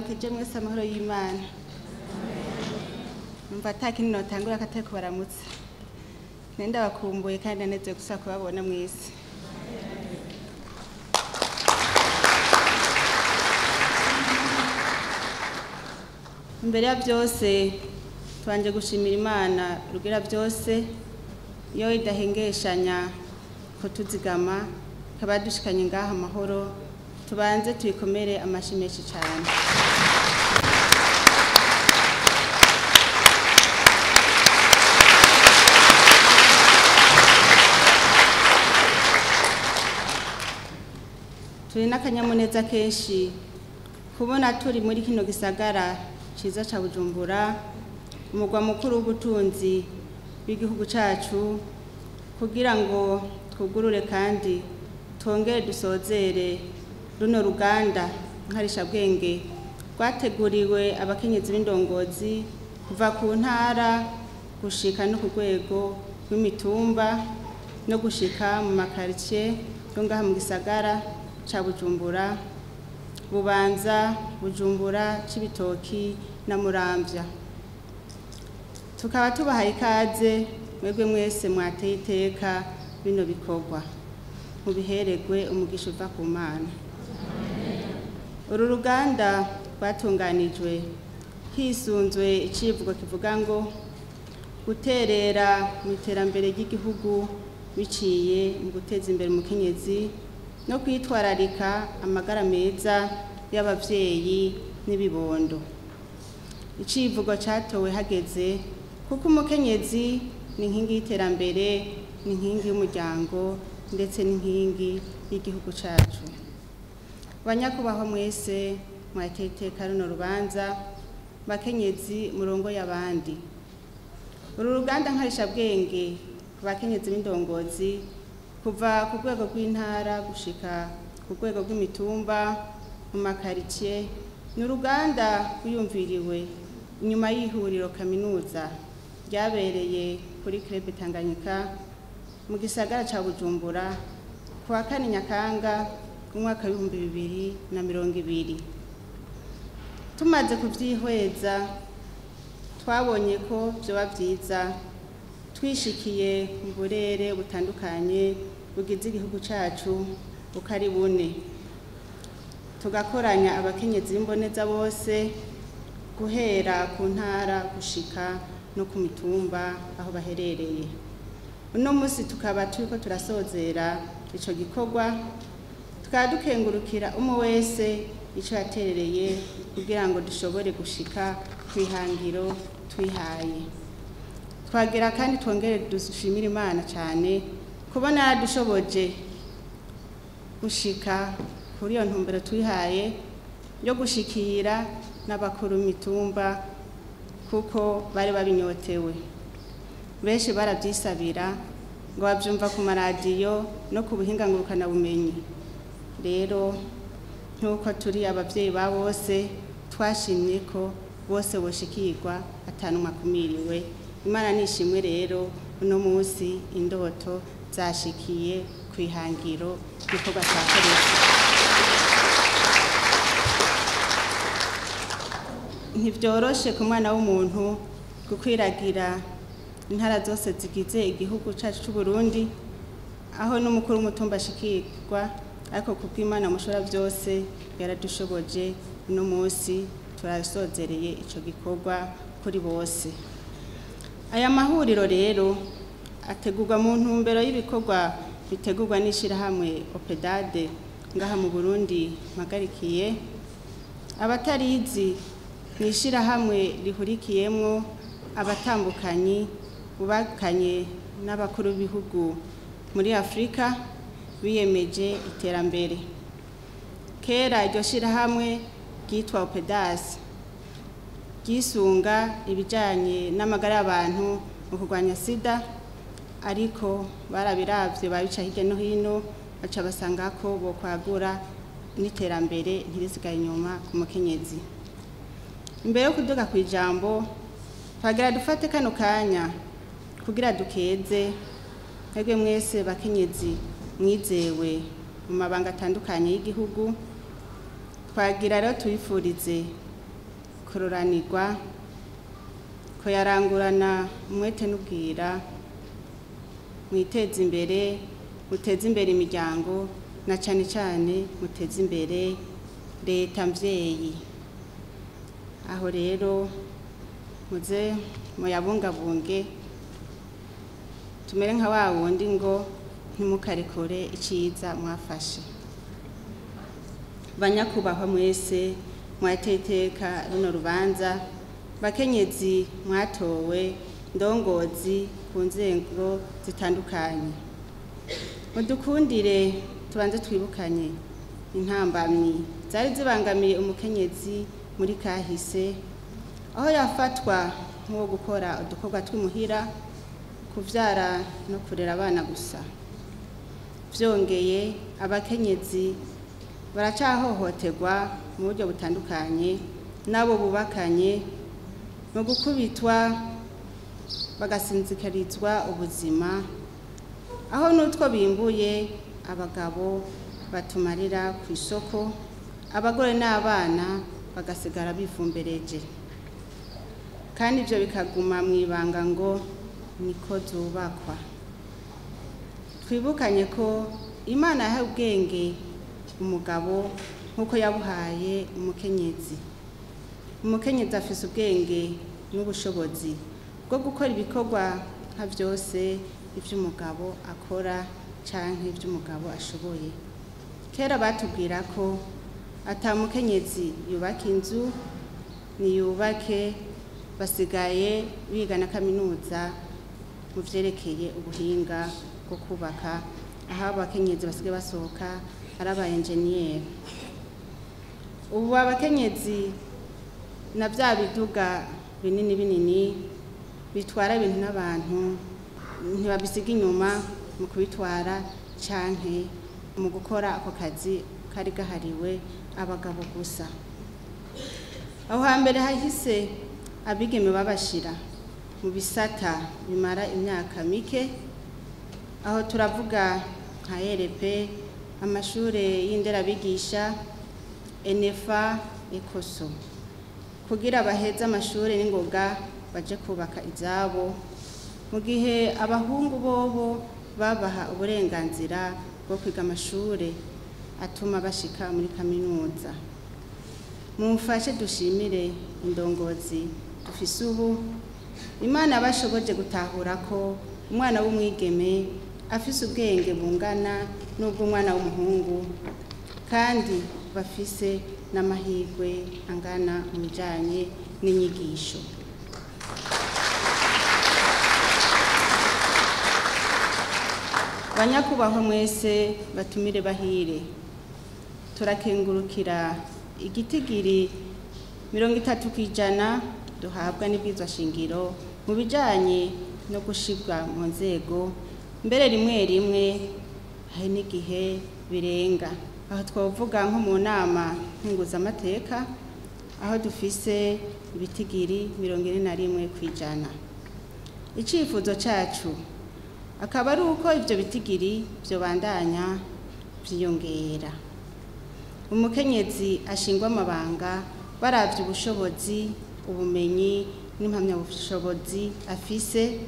Ndabaramukije mwese, amahoro y'Imana. Numva ata kintu notangura katari kubaramutsa. Nari ndabakumbuye kandi ndanezerewe gusa kubabona mwese. Imbere ya byose tubanje gushimira Imana rugira byose, iyo idahengeshanya kutuzigama ikaba yadushikanye ngaha amahoro. Tubanze tuyikomere amashi menshi cyane. Turi n'akanyamuneza kenshi kubona turi muri kino gisagara ciza ca Bujumbura, umugwa mukuru w'ubutunzi w'igihugu cacu, kugira ngo twugurure kandi twongere dusozere runo ruganda nkarishabwenge rwateguriwe abakenyezi b'indongozi kuva ku ntara gushika no ku rwego rw'imitumba no gushika mu makaritsiye yo ngaha mu gisagara ca Bujumbura, Bubanza, Bujumbura, Cibitoki na Muramvya. Tukaba tubahaye ikaze mwebwe mwese mwateye iteka bino bikorwa, mubiheregwe umugisha uva ku Mana. Uru ruganda rwatunganijwe hisunzwe icivugo kivuga ngo guterera mu iterambere ry'igihugu biciye mu guteza imbere umukenyezi no kwitwararika amagara meza y'abavyeyi n'ibibondo. Icivugo catowe hageze kuko umukenyezi ni inkingi y'iterambere, ni inkingi y'umuryango ndetse n'inkingi y'igihugu cacu. Banyakubahwa mwese mwateye iteka runo rubanza, bakenyezi murongo y'abandi. Uru ruganda nkarishabwenge ku bakenyezi b'indongozi kuva ku rwego rw'intara gushika ku rwego rw'imitumba mu makaritsiye ni uruganda rwiyumviriwe inyuma y'ihuriro kaminuza ryabereye kuri Club Tanganyika mu gisagara ca Bujumbura ku wa 4 Nyakanga mu mwaka 2020. Tumaze kuvyihweza twabonye ko vyoba vyiza twishikiye mu burere butandukanye bugize igihugu cacu uko ari bune, tugakoranya abakenyezi b'imboneza bose guhera ku ntara gushika no ku mitumba aho baherereye. Uno musi tukaba turiko turasozera ico gikorwa, tukaba dukengurukira umwe wese ico yaterereye kugira ngo dushobore gushika kw'ihangiro twihaye. Twagera kandi twongere dushimire Imana cyane kubona yaradushoboje gushika kuri iyo ntumbero twihaye yo gushikira n'abakuru mitumba, kuko bari babinyotewe. Benshi baravyisabira ngo bavyumva ku maradiyo no ku buhinga ngurukanabumenyi. Rero nk'uko turi abavyeyi ba bose, twashimye ko bose boshikirwa atanumwe akumiriwe. Imana nishimwe rero uno munsi indoto zashikiye kwihangiro igikorwa cyakoretse. Ntivyoroshe ku mwana w'umuntu gukwiragira intara zose zigize igihugu cacu c'u Burundi, aho n'umukuru w'umutumba ashikirwa, ariko kubw'Imana mushobora byose yaradushoboje. Uno munsi turasozereye ico gikorwa kuri bose. Aya mahuriro rero ategurwa mu ntumbero y'ibikorwa bitegurwa n'ishirahamwe OPEDAD ngaha mu Burundi mpagarikiye. Abatarizi ni ishirahamwe rihurikiyemwo abatambukanyi bubakanye n'abakuru b'ibihugu muri Afrika biyemeje iterambere. Kera iryo shirahamwe ryitwa OPEDAS ryisunga ibijanye n'amagara y'abantu mu kurwanya sida, ariko barabiravye babica hirya no hino baca basanga ko bokwagura n'iterambere ntirisigaye inyuma ku mukenyezi. Imbere yo kuduga kw'ijambo, twagira dufate kano kanya kugira dukeze mwebwe mwese bakenyezi mwizewe mu mabanga atandukanye y'igihugu. Twagira rero tubifurize kuroranirwa, kuyarangurana umwete n'ubwira, mwiteze imbere, muteze imbere imiryango, na cane cane muteze imbere leta mvyeyi. Aho rero muze muyabungabunge, tumere nka wa wundi ngo ntimukarekure iciza mwafashe. Banyakubahwa mwese mwateye iteka runo rubanza, bakenyezi mwatowe, ndongozi ku nzego zitandukanye, mudukundire tubanze twibukanye intambamyi zari zibangamiye umukenyezi muri kahise, aho yafatwa nk'uwo gukora udukorwa tw'imuhira, kuvyara no kurera abana gusa. Vyongeye abakenyezi baracahohoterwa mu buryo butandukanye n'abo bubakanye, mu gukubitwa bagasinzikarizwa ubuzima, aho n'utwo bimbuye abagabo batumarira ku isoko, abagore n'abana bagasigara bivumbereje, kandi ivyo bikaguma mw'ibanga ngo niko zubakwa. Twibukanye ko Imana yahaye ubwenge umugabo nk'uko yabuhaye umukenyezi. Umukenyezi afise ubwenge n'ubushobozi bwo gukora ibikorwa nka vyose ivy'umugabo akora canke ivy'umugabo ashoboye. Kera batubwira ko ata mukenyezi yubaka inzu, niyubake, basigaye biga na kaminuza mu vyerekeye ubuhinga bwo kubaka, aho abakenyezi basigaye basohoka ari aba enjeniyeri. Ubu abakenyezi na vya biduga binini binini bitwara ibintu n'abantu ntibabisiga inyuma mu kubitwara canke mu gukora ako kazi kari gahariwe abagabo gusa. Aho hambere hahise abigeme babashira mu bisata bimara imyaka mike, aho turavuga nka RP, amashure y'inderabigisha, NFA, ECOSO, kugira baheze amashure n'ingoga baje kubaka izabo, mu gihe abahungu bobo babaha uburenganzira bwo kwiga amashure atuma bashika muri kaminuza. Mumfashe dushimire indongozi dufise ubu, Imana bashoboje gutahura ko umwana w'umwigeme afise ubwenge bungana n'ubw'umwana w'umuhungu, kandi bafise n'amahirwe angana mu bijanye n'inyigisho. Banyakubahwa mwese batumire bahire, turakengurukira igitigiri 30% duhabwa n'ibwirizwa shingiro mu bijanye no gushirwa mu nzego, mbere rimwe rimwe hari n'igihe birenga. Aho twovuga nko mu nama nkenguzamateka, aho dufise ibitigiri 41%. Icifuzo cacu akaba ari uko ivyo bitigiri vyobandanya vyiyongera. Umukenyezi ashingwa amabanga baravye ubushobozi, ubumenyi n'impamyabushobozi afise,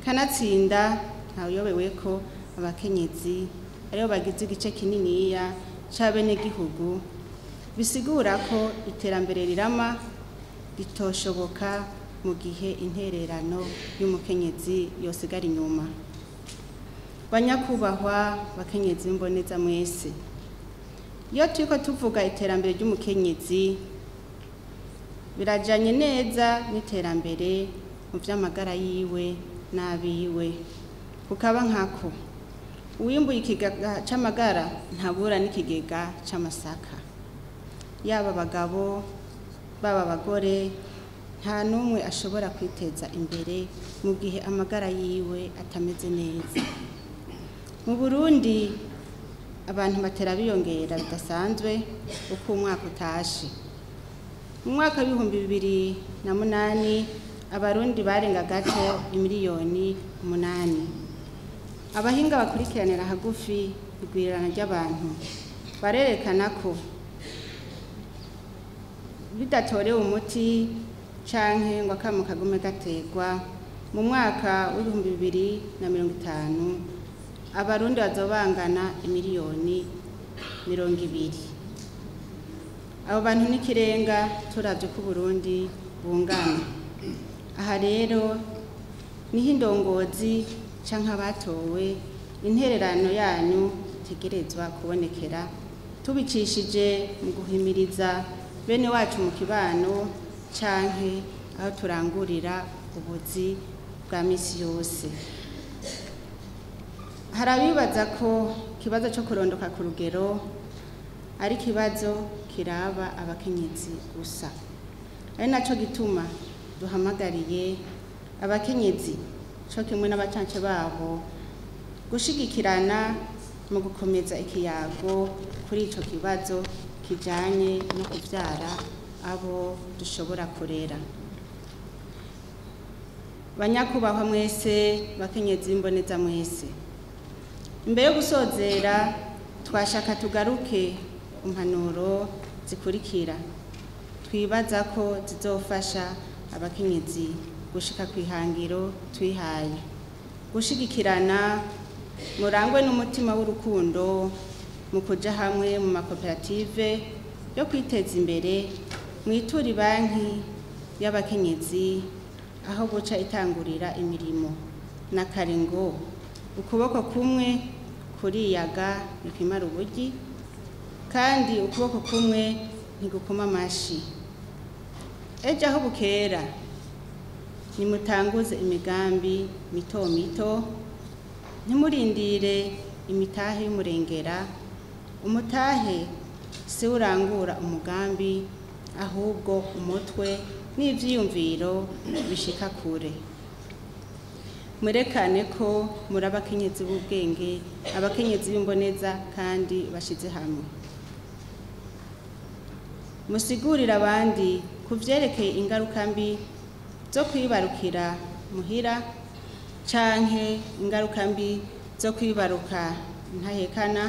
kanatsinda ntawuyobewe ko abakenyezi aribo bagize igice kininiya c'abenegihugu, bisigura ko iterambere rirama ritoshoboka mu gihe intererano y'umukenyezi yosigara inyuma. Banyakubahwa bakenyezi mboneza mwese, iyo turiko tuvuga iterambere ry'umukenyezi birajanye neza n'iterambere mu vy'amagara yiwe n'abiwe, kukaba nkako uwimbuye ikigega c'amagara ntabura n'ikigega c'amasaka. Yaba abagabo baba abagore, nta n'umwe ashobora kwiteza imbere mu gihe amagara yiwe atameze neza. Mu Burundi abantu batera biyongera bidasanzwe uko umwaka utashe. Mu mwaka w'ibihumbi 2008 abarundi barenga gato imiliyoni 8. Abahinga bakurikiranira hagufi igwirirana ry'abantu barerekana ko Bidatorewe umuti canke ngo akamo kagume gategwa, mu mwaka w'2050 Abarundi bazobangana 20 miliyoni. Abo bantu n'ikirenga turavye ko Uburundi bungana. Aha rero niho indongozi canke abatowe intererano yanyu itegerezwa kubonekera, tubicishije mu guhimiriza bene wacu mu kibano canke aho turangurira ubuzi bwa misi yose. Hari abibaza ko ikibazo co kurondoka ku rugero ari ikibazo kiraba abakenyezi gusa, ari naco gituma duhamagariye abakenyezi co kimwe n'abacance babo gushigikirana mu gukomeza ikiyago kuri ico kibazo kijanye no kuvyara abo dushobora kurera. Banyakubahwa mwese, bakenyezi b'imboneza mwese, imbere yo gusozera twashaka tugaruke ku mpanuro zikurikira twibaza ko zizofasha abakenyezi gushika kw'ihangiro twihaye: gushigikirana, murangwe n'umutima w'urukundo mu kuja hamwe mu makoperative yo kwiteza imbere, mwiture banki y'abakenyezi aho buca itangurira imirimo. Na kare ngo ukuboko kumwe kuriyaga ntikwimara ubugi, kandi ukuboko kumwe ntigukoma amashi. Ejo aho bukera nimutanguze imigambi mito mito, ntimurindire imitahe y'umurengera. Umutahe si urangura umugambi, ahubwo umutwe n'ivyiyumviro bishika kure. Mwerekane ko muri abakenyezi b'ubwenge, abakenyezi b'imboneza kandi bashize hamwe. Musigurire abandi ku vyerekeye ingaruka mbi zo kwibarukira muhira canke ingaruka mbi zo kwibaruka ntahekana,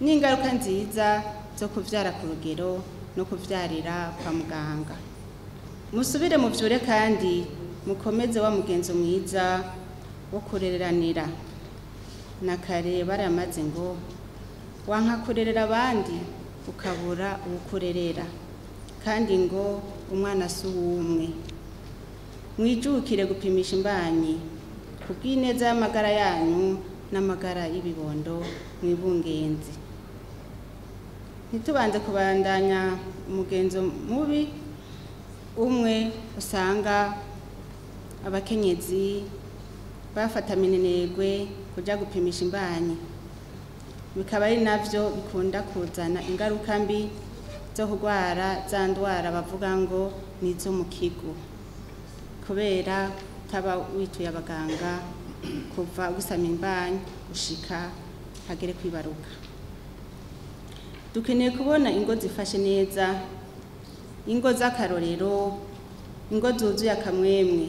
n'ingaruka nziza zo kuvyara ku rugero no kuvyarira kwa muganga. Musubire muvyure kandi mukomeze wa mugenzo mwiza wo kurereranira. Na kare baramaze ngo wanka kurerera abandi ukabura uwukurerera, kandi ngo umwana si uw'umwe. Mwijukire gupimisha imbanyi kubw'ineza y'amagara yanyu n'amagara y'ibibondo mwibungenzi. Ntitubanze kubandanya umugenzo mubi umwe usanga abakenyezi bafata minenegwe kuja gupimisha imbanyi, bikaba ari navyo bikunda kuzana ingaruka mbi zo kurwara za ndwara bavuga ngo nizo mu kigo, kubera utaba wituye abaganga kuva gusama imbanyi gushika hagere kwibaruka. Dukeneye kubona ingo zifashe neza, ingo z'akarorero, ingo zuzuye akamwemwe.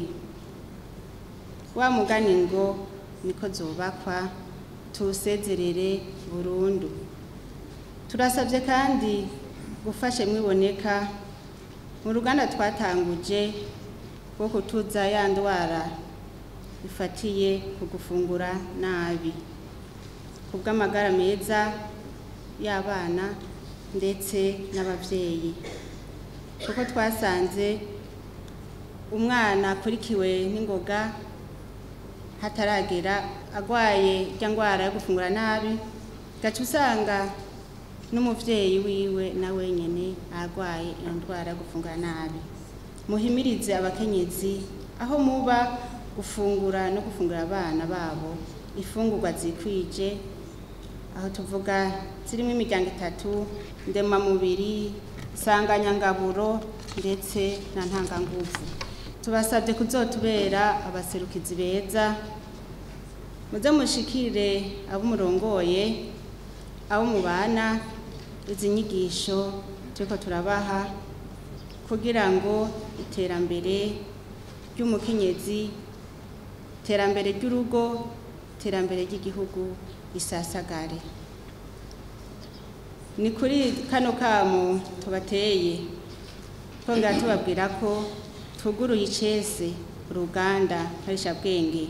Wa mugani ngo niko zubakwa tuwusezerere burundu. Turasabye kandi gufashe mwiboneka mu ruganda twatanguje rwo kutuza ya ndwara ifatiye ku gufungura nabi, kubw'amagara meza y'abana ndetse n'abavyeyi, kuko twasanze umwana akurikiwe n'ingoga hataragera agwaye irya ndwara yo gufungura nabi, gaca usanga n'umuvyeyi wiwe na wenyene agwaye iyo ndwara yo gufungura nabi. Muhimirize abakenyezi aho muba gufungura no gufungura abana babo ifungurwa zikwije, aho tuvuga zirimo imiryango itatu: ndemamubiri, nsanganyangaburo ndetse na ntanganguvu. Tubasabye kuzotubera abaserukizi beza, muze mushikire abo murongoye, abo mubana, izi nyigisho turiko turabaha kugira ngo iterambere ry'umukenyezi, iterambere ry'urugo, iterambere ry'igihugu risasagare. Ni kuri kano kamo tubateye. Twongera tubabwira ko tuguruye icese uruganda nkarishabwenge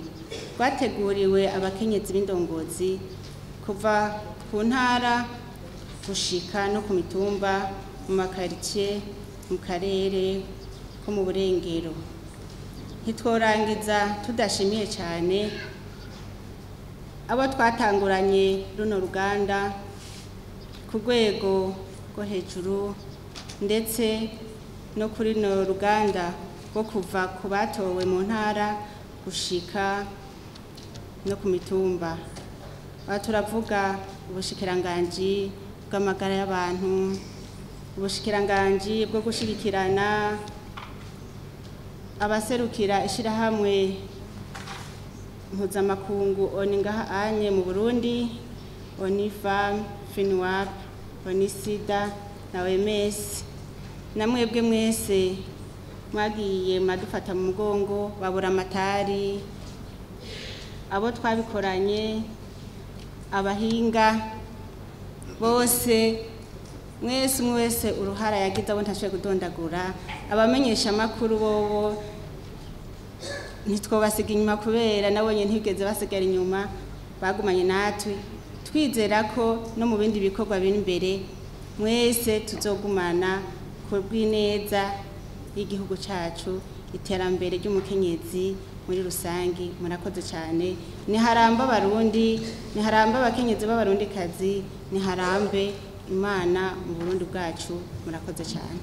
rwateguriwe abakenyezi b'indongozi kuva ku ntara gushika no ku mitumba, mu makaritsiye, mu karere ko mu burengero. Ntitworangiza tudashimiye cyane abo twatanguranye runo ruganda ku rwego rwo hejuru, ndetse no kuri runo ruganda rwo kuva ku batowe mu ntara gushika no ku mitumba. Aha turavuga ubushikiranganji bw'amagara y'abantu, ubushikiranganji bwo gushigikirana, abaserukira ishirahamwe mpuzamakungu ONU ngaha anye mu Burundi, ONIFAM, FINWAP, ONISIDA na OMS, na mwebwe mwese mwagiye mwadufata mu mugongo, babura amatari, abo twabikoranye, abahinga bose, mwese umwe wese uruhara yagize, abo ntashoboye kudondagura, abamenyesha amakuru bobo ntitwobasiga inyuma kubera nabonye ntibigeze basigara inyuma, bagumanye natwe. Twizera ko no mu bindi bikorwa biri imbere mwese tuzogumana ku bw'ineza y'igihugu cacu, iterambere ry'umukenyezi muri rusangi. Murakoze cyane. Niharambe Abarundi, niharambe abakenyezi b'Abarundikazi, niharambe Imana mu Burundi bwacu. Murakoze cyane.